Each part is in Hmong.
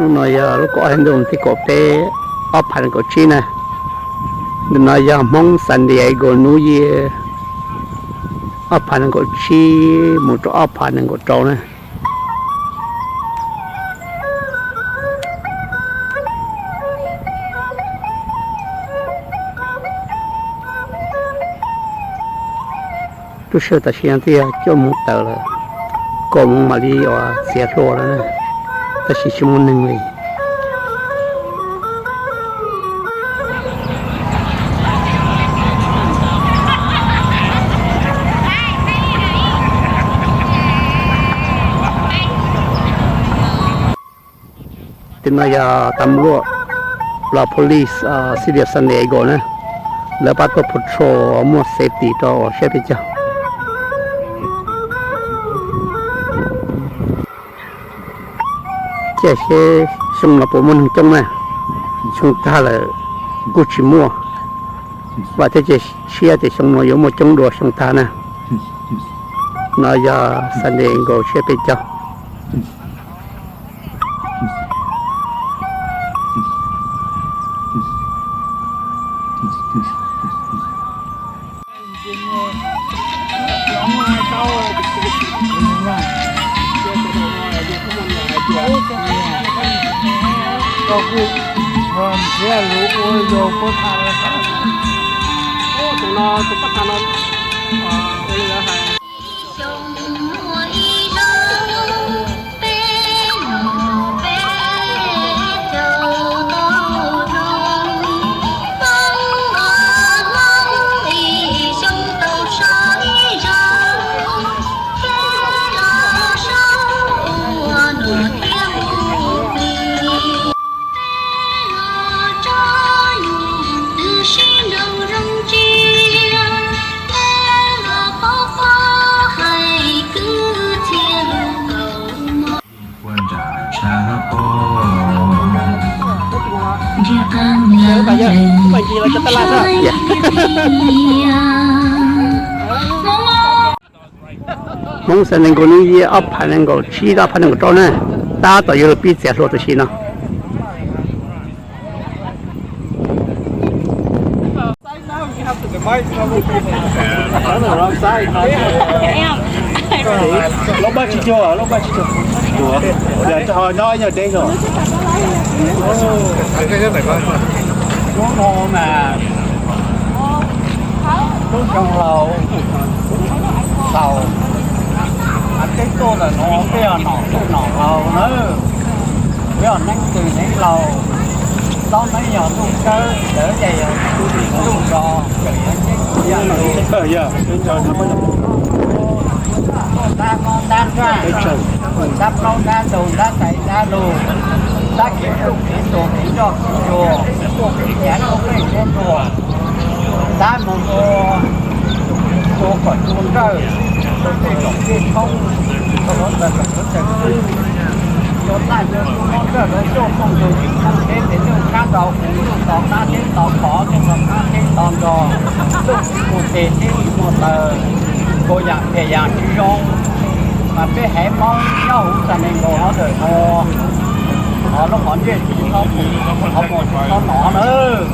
Hnub no yog lub kaum ob hli ntuj thib kaum peb, ob phav nees nkaum tsib na. Ntawm no yog Hmoob San Diego New Year ob phav nees nkaum tsib mus rau ob phav nees nkaum rau na. Lub sij hawm tam sim no twb yog cuaj moos tawm lawm, kaum moos mam li uas txiav hlua lawm na, tab sis tsis muaj neeg li. Tus no yog tam luaj los police City of San Diego na, lawv pab tuaj patrol muaj safety rau uas siab peb caug. Cia seb xyoo no puas muaj neeg coob na, xyoo tag lawm kuj tsis muaj, vam thiab cia siab tias xyoo no yuav muaj coob dua xyoo tag na. No yog San Diego siab peb caug. Hmoob San Diego New Year ob phav nees nkaum tsib ob phav nees nkaum rau na, tab tom yuav luag pib txiav hlua tam sim no. Lub npa tsis cuag, lub npa tsis cuag. Yog tso nyob yog deb zog. Hnub no mas lub xyoo laus txaus, mas peb tuaj ntawm no peb yog nom tuaj nom laus na. Peb yog neeb twg neeb laus, tsob neeb yog ntuj kawg, lawv ces yog ntuj zos, kawm yog ntuj yog lus. Ntab mob ntab ntsaj, ntab plaub ntab ntug, ntab tais ntab lug, ntab kev pluj kev tuag kev nroj kev ncuag, kev cav kev nplej kev nruas, ntab moog ua, ua kom cua nrawj, rau tej zaum tej thoob, rau lawv txawg kom lawv txawg xwb. Cua ntaj cua tub mob nrawj lawv coj tooj ntug tsis tooj teb tes ntuj sab nrau kuv ntuj to qab teb to qhov ntuj to qab teb to nrog, ntuj tsis muaj tes teb tsis muaj taw, ua yam phem yam tsis zoo. Mas peb haiv Hmoob nyob huv San Diego no ntawm no, lub qhov ntsej tsis txhob mus, qhov muag tsis txhob nov nawb.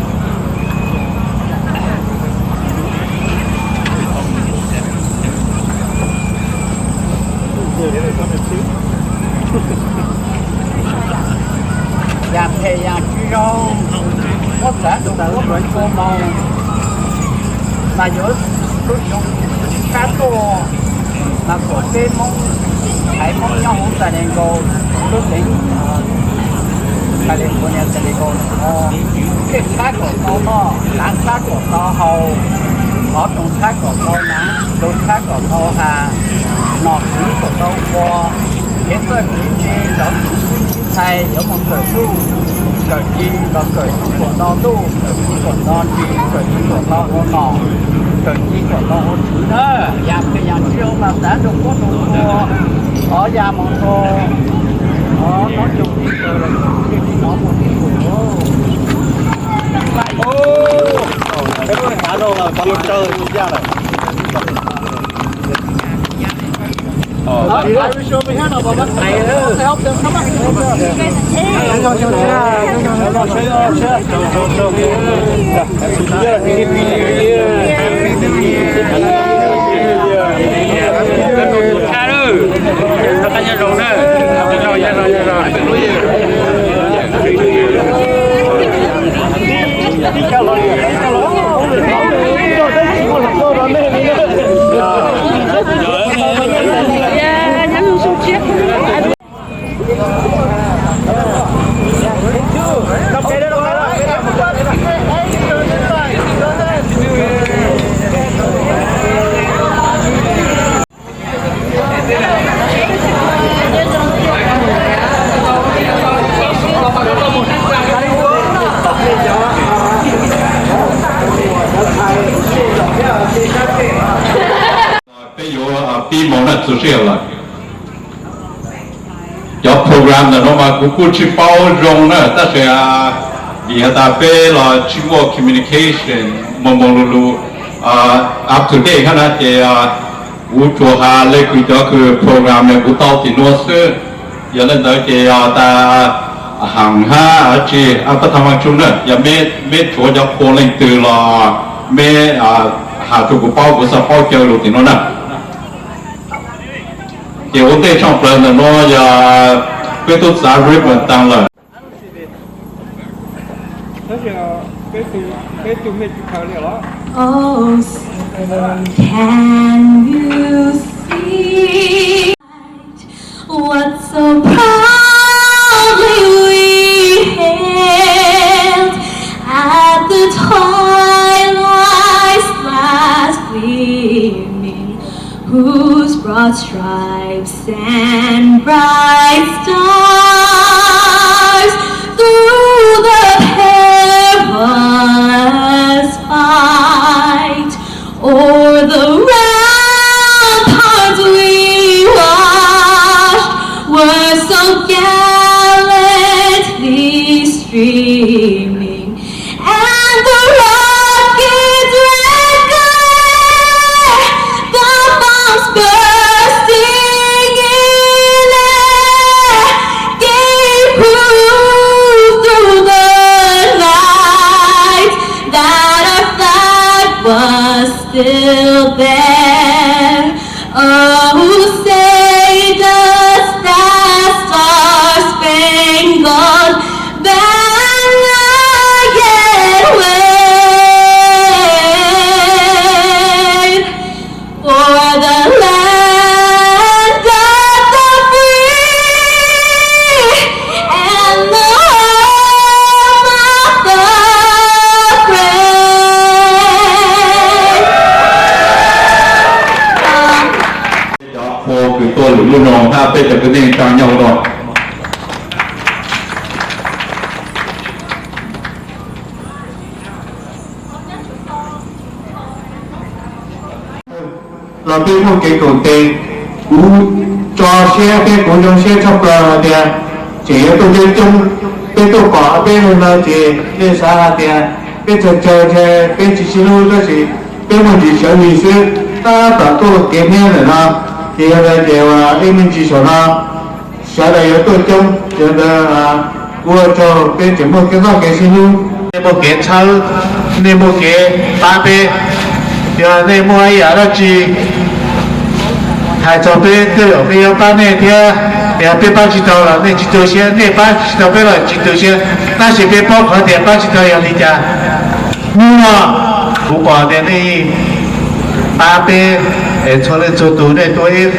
Yam phem yam tsis zoo, muab txav tus muab tus tua mus, mas yuav lub xyoo tshab tuaj, mas kom peb Hmoob, haiv Hmoob nyob huv San Diego, lub xeev California, San Diego no, tej tshab kom tau noj, lav tshab kom tau haus, qhov roog tshab kom tau hnav, lus tshab kom tau has, nom tswv kom tau ua, kev txawj kev ntse, cov tub tub ntxhais yuav mus kawm ntuj, kawm ci los kawm ntuj kom tau ntuj, kawm ci kom tau ntsis, kawm ci kom tau ua nom, kawm ci kom tau ua tswv na. Yam phem yam tsis zoo mas txav rau kuab rau npua, thov ya mus rau, thov nyob zoo li ntawd los yeej tsis hnov muaj tib tus. Peb muab xav rau pas los tsaws tus yaj lawm. Peb yuav pib mus na, txog sij hawm lawm. Cov program ntawm no mas kuv kuj tsis paub zoo na, tab sis vim has tas peb los tsis muaj communication mus mus lus lus up to date hab na, ces kuv tsuas has le kws cov kws program no kuv tau tim nuav xwb. Yog le ntawd ces tas heem hab tsi pab tha vaj tsuj na, yog meb tshuav cov qhua leej twg los meb has rua kuv paub, kuv xav paub caw lus tim nuav na. Ces ua ntej tshooj plawg ntawm nuav yog peb tub txav ribbon taag lawm. Oh, say, can you see what so proudly we hailed at the twilight's last gleaming, whose broad stripes and bright stars through the perilous fight o'er the ramparts we watched were so gallantly streaming. And the rocket's red glare, the bombs bursting in air, gave proof through the night that our flag was still there. Oh, say does that star-spangled banner yet wave for the land of the free and the home of the brave? Cov qhua kws tuaj lwm lub no hab peb cov kwv tij tsaa nyob ua dua. Los peb muaj kev koom tes, kuv tso siab thiab kuv zoo siab tshaj plaws hais tias tseem yuav tuaj coob coob. Peb tuaj pom peb li no ces nej xav hais tias peb tsawg tsawg ntshe peb tsis sib hlub, tab sis peb muaj ntsis sawv ntxov xwb. Tab tom tuaj kev hnyiab ntawm no ces yog li ces ib me ntsis saum no sawv daws yuav tuaj coob, yog ntawd kuv ua rau peb tseem muaj kev noj kev sib hlub. Nej muaj kev txhawb, nej muaj kev pab peb. Yog nej muaj ib yam dab tsi hais txog peb, tej zaum peb yuav pab nej thiab. Yog peb pab tsis tau los nej tsis tu siab, nej pab tsis tau peb los tsis tu siab, tab sis peb paub qhov tias pab tsis tau yog li cas. Hnub no kuv pom tias nej pab peb es txhua leej txhua tus nej tuaj ib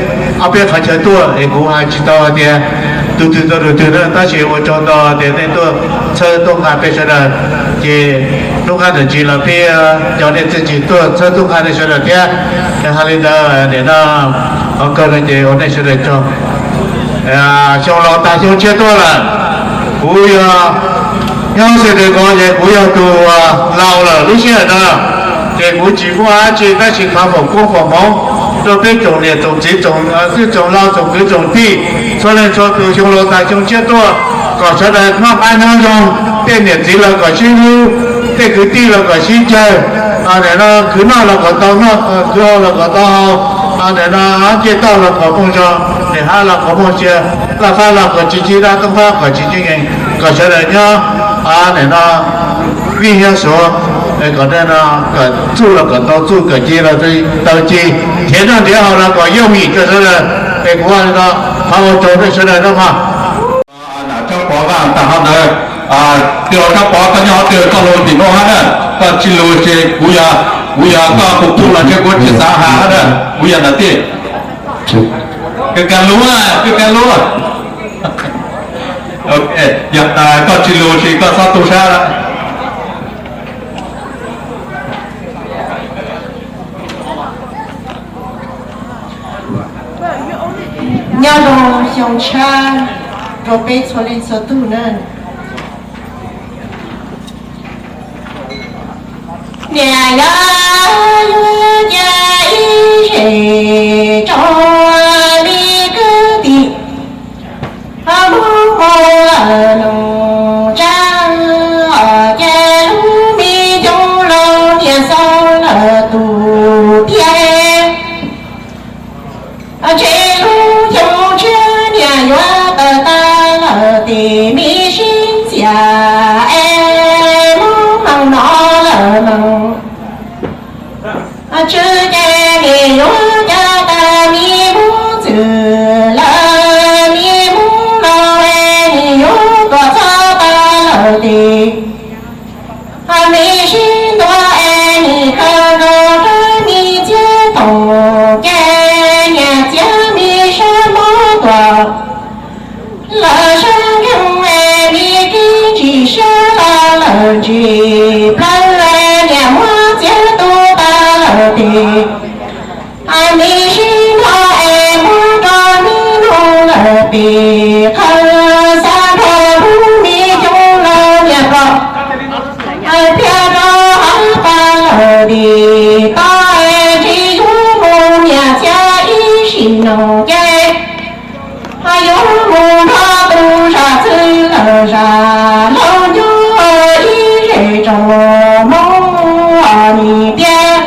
ob peb qhov chaw tuaj es kuv hais tsis tau hais tias tus twg tau tus twg na, tab sis ua tsaug ntau tias nej tuaj txhawb tuaj nqa peb sawv daws. Ces hnub qab ntawm ntsis los peb coj nej txiaj ntsig tuaj txhawb tuaj nqa nej sawv daws thiab. Yog li ntawd nim no qhov kawg no ces ua nej sawv daws tsaug. Xyoo laus tag xyoo tshiab tuaj lawm, kuv yog nyob xwb tes ko ces kuv yog tus laus lawm lub sij hawm no, ces kuv tsis muaj dab tsi tab sis thov foom koob foom hmoov rau peb tsoom niam tsoom txiv, tsoom tij tsoom laus, tsoom kwv tsoom tij, txhua leej txhua tus xyoo laus tag xyoo tshiab tuaj kom sawv daws noj qab nyob zoo, tej niam txiv los kom sib hlub, tej kwv tij los kom sib ncaws, nim no khwv noj los kom tau noj, khwv haus los kom tau haus, Nim no ncej toj los kom muaj zog, nim hab los kom muaj sia, laj fab los kom tsis cig dab, toob fab kom tsis cig nkees, kom sawv daws nyob nim no vij nyob suav, kom no kom txuj los kom tau txuj, kom cig los tau cig, nrhiav noj nrhiav haus los kom yooj yim rau sawv daws. Es kuv ua li no, thov ua tsaug rau sawv daws nawb mog. Nam Tsab Pov Vaj tas ho ntawd, tij laug Tsab Pov koj nyob qhov twg koj lug tim nuav hab na, koj tsis lug ces kuv yog, kuv yog koj tus tub los ntshe kuv tsis xav has hab na, kuv yog nam tij. Kawg kag lub, kawg kag lub. Ok, yog tas koj tsis lug ces koj txhob tu sab lawm. Nyob zoo xyoo tshab rau peb txhua leej txhua tug na. Niam yog yuav ca ib zes rau me kwv tij, Hmoob Hmoob lawm Noom Tsab, ca lub me coob laus niam xaus lawm tus thiab. Ntshe lub xyoo tshiab niam yuav tawm tag lawm tes me sib ntxias es Hmoob Hmoob no lawm Noom Tsab, ces niam yuav ca tag me Hmoob Txwj lawm, me Hmoob Lauj es niam yuav tuam txog tag lawm tes me sib ntua es nim khaws nkaus rau me txiab toom, ces niam txiab me sab mob tuam lawm sab nkeeg es me kev ntsim siab los lawm ntsim plawv, niam muab txiab tu tag lawm tes me sib nrog es muab rau me noog lawm pem qhawv, xa nrog lub me coob laus niam pom thiab rau hauv pas lawm tes toj es ntshe yuav mus niam txiab ib sim noog ces yuav mus nrog tus zam txwv lawm zam laug ncuab ib zes rau Hmoob nim tiag.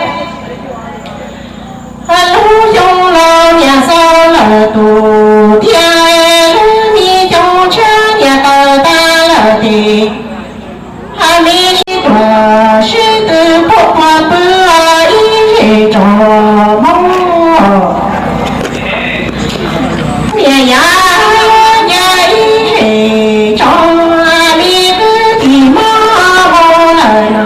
Lub xyoo laus niam xaus lawm tus thiab, lub me xyoo tshiab niam tawm tag lawm tes, hais me sib tuam sib tw phuaj phuaj pw ib zes rau Hmoob. Niam yog ca ib zes rau me kwv tij Hmoob Hmoob lawm.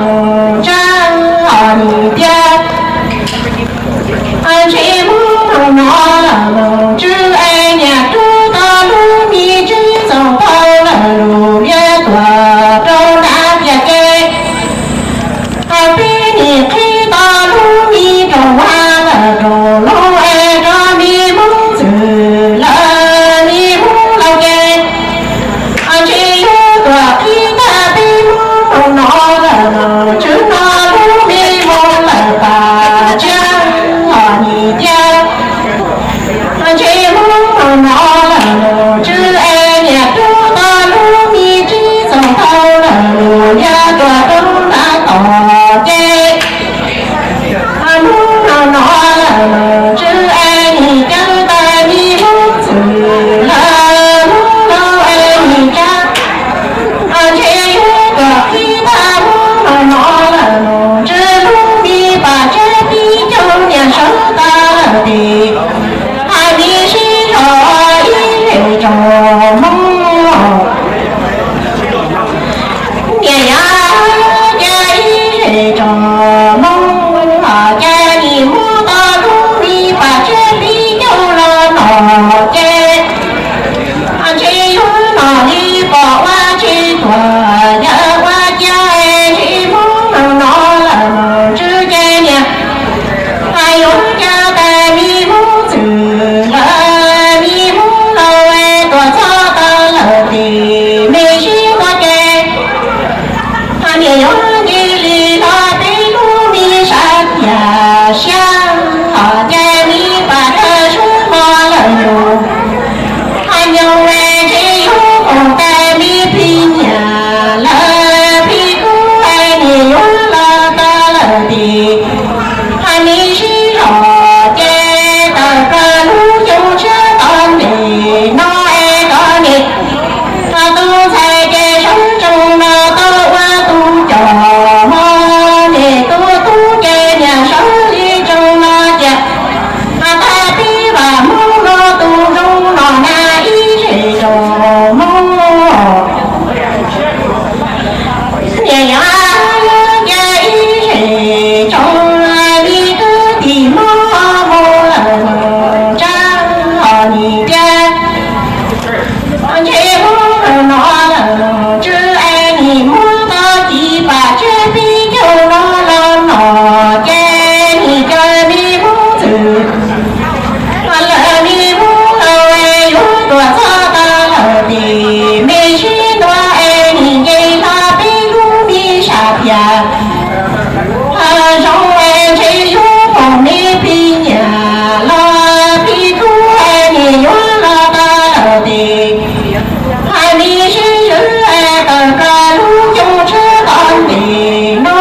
Zoo ntshe yuav foom me phi nyiam los phi tub, nim yuav los tau lawm tes, hais me sib zwm tawm plaws lub xyoo tshiab tau ntev no,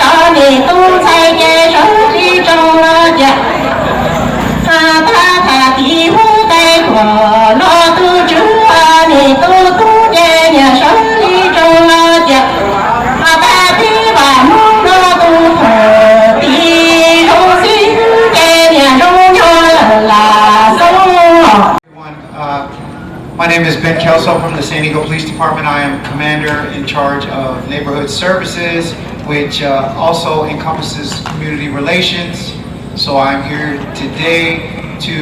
cov niam tub ntxhais ces sawv li tsoos los cas. Tag tham tiv huab tais tuam los tus tswv, niam tub tub ces niam sawv li tsoos los cas. Tag tib vam hnub no tus thawj tim zoo xib hwb ces niam zoo nyob lawm lam xoob. Everyone, uh, my name is Ben Kelso from the San Diego Police Department. I am commander in charge of neighborhood services, which uh, also encompasses community relations. So I'm here today to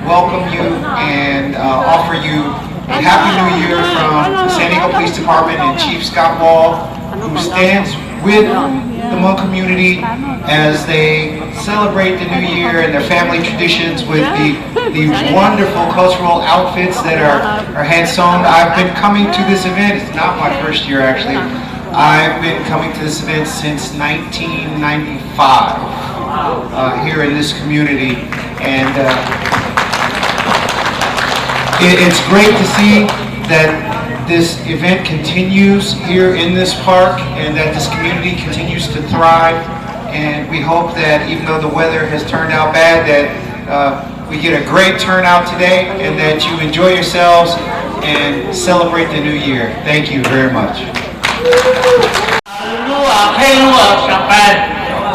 welcome you and uh, offer you a Happy New Year from the San Diego Police Department and Chief Scott Wall, who stands with the Hmong community as they celebrate the new year and their family traditions with the, the wonderful cultural outfits that are, are hand sewn. I've been coming to this event, it's not my first year actually. I've been coming to this event since nineteen ninety-five uh, here in this community. And uh, it, it's great to see that this event continues here in this park and that this community continues to thrive. And we hope that even though the weather has turned out bad, that uh, we get a great turnout today and that you enjoy yourselves and celebrate the new year. Thank you very much. Lub qheb lub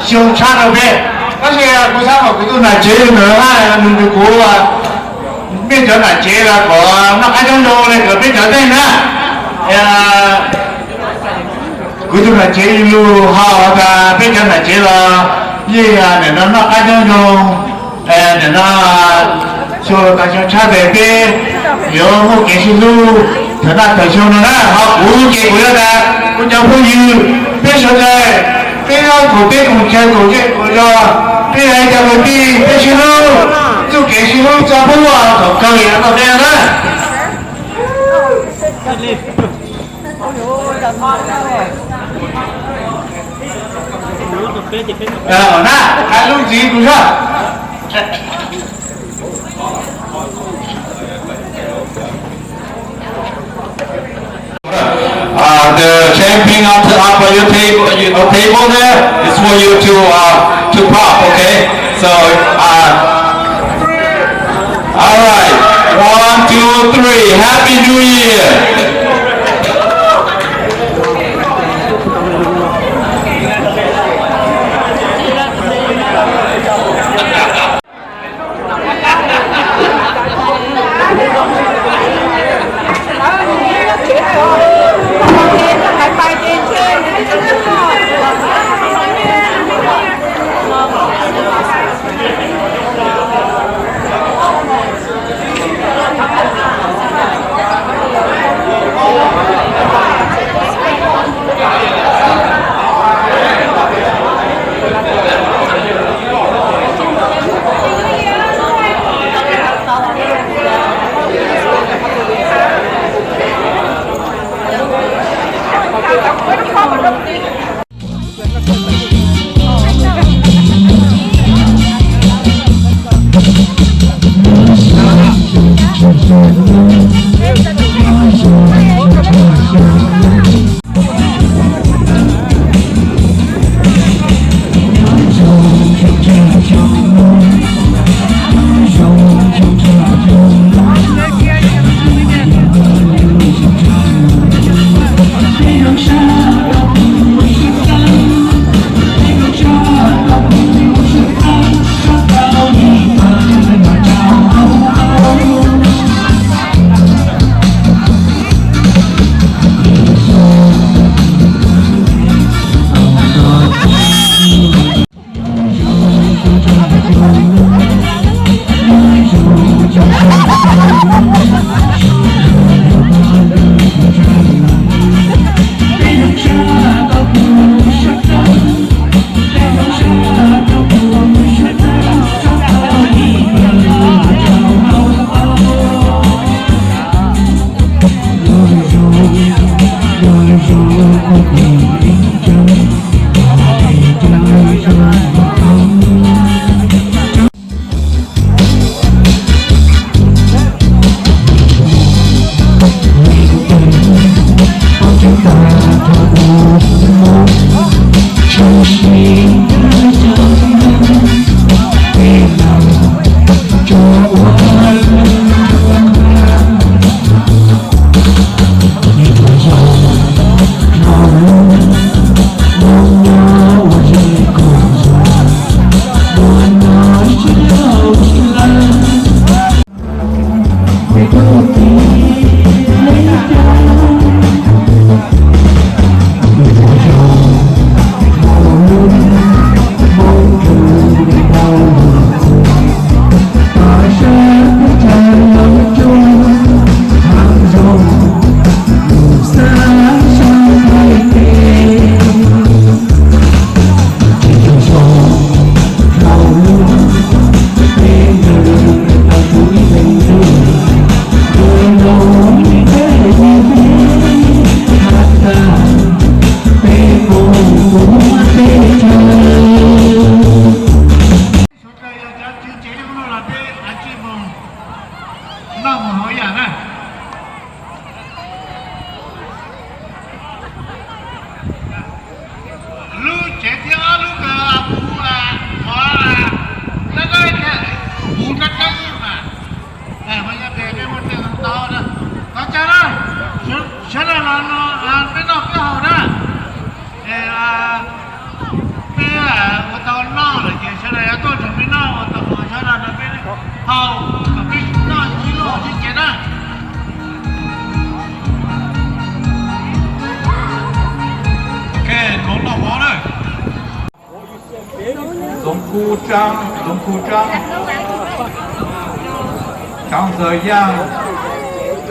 xyoo tshab rau peb, tab sis kuv xav kom kuv tus nam tsev ntawd na, nws nrog kuv, peb cov nam tsev los kom noj qab nyob zoo li kom peb cov tej na. Kuv tus nam tsev lus ho tas peb cov nam tsev los yeej nim no noj qab nyob zoo, nim no xyoo tas xyoo tshab tes peb yuav muaj kev sib hlub thaum noj thaum xyoo no na. Ho kuv ces kuv yuav tas kuv cov phooj ywg peb sawv daws, peb nyob koom peb koom chaw koom zej koom zos, peb yog ib co kwv tij peb sib hlub, txuj kev sib hlub txog pub thaum kawg yog tau tej na. Na, hais lus ntxiv kuv zog. Uh, the champagne on the, up on your table, your table there is for you to uh, to pop, okay? So, uh, all right, one, two, three. Happy New Year!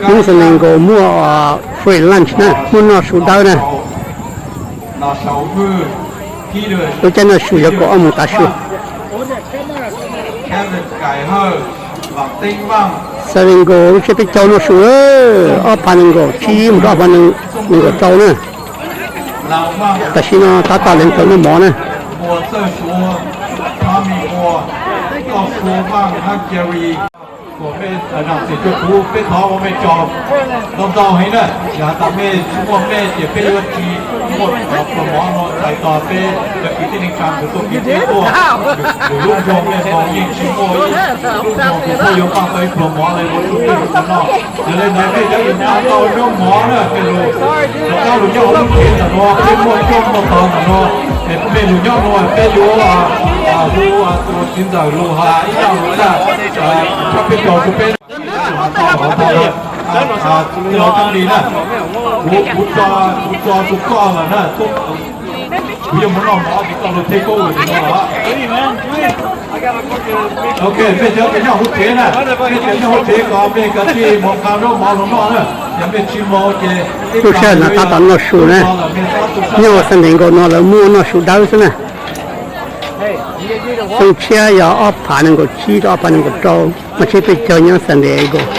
Hnub Sunday nkaus muaj free lunch na, muaj noj su dawb na. Lub caij noj su yog kaum ob moos tav su. Sunday nkaus lub tsiab peb caug noj su, ob phav nees nkaum tsib mus rau ob phav nees nkaum rau na. Tam sim no tab tom lees tau noj mov na. Peb thov ua mej tso ntau ntau heev na, yog tas mej tsis muaj mej ces peb yuav tsis muaj pluas mov no txais tos peb cov kwv tij neej tsa nkawd tuaj kis thiab tuaj. Lwm lub nroog mej nkaus yeej tsis muaj ib lub nroog twg txhob yuav npaj tau ib pluas mov li ua txuj peb lub qhov no. Yog li ntawd mej cov lus nyav tau nyob mov na, mej lus rov qab lus nyob hauv lub tsev ntawm no, peb muaj coj muaj tog ntawm no, es mej lus nyob no peb yuav hu tus txiv ntxawm lus hais ib zaj lus tshaj, tshaj peb caug rau peb. Tij laug Txaj Lis na, kuv, kuv tso, kuv tso rau koj lawm na, kuv yuav mus noj mov ces koj lug theb koob lawm no los. Ok, mej cov uas nyob hauv tsev na, mej cov nyob hauv tsev ko mej kav tsij mus nqa zaub mov los noj na, yog mej tsis mus ces lub sij hawm no tab tom noj su na, nyob ua Sunday nkaus no lawv muaj noj su dawb xwb na. Xyoo tshiab yog ob phav nees nkaum tsib rau ob phav nees nkaum rau, mas tsib peb caug nyob Sunday nkaus.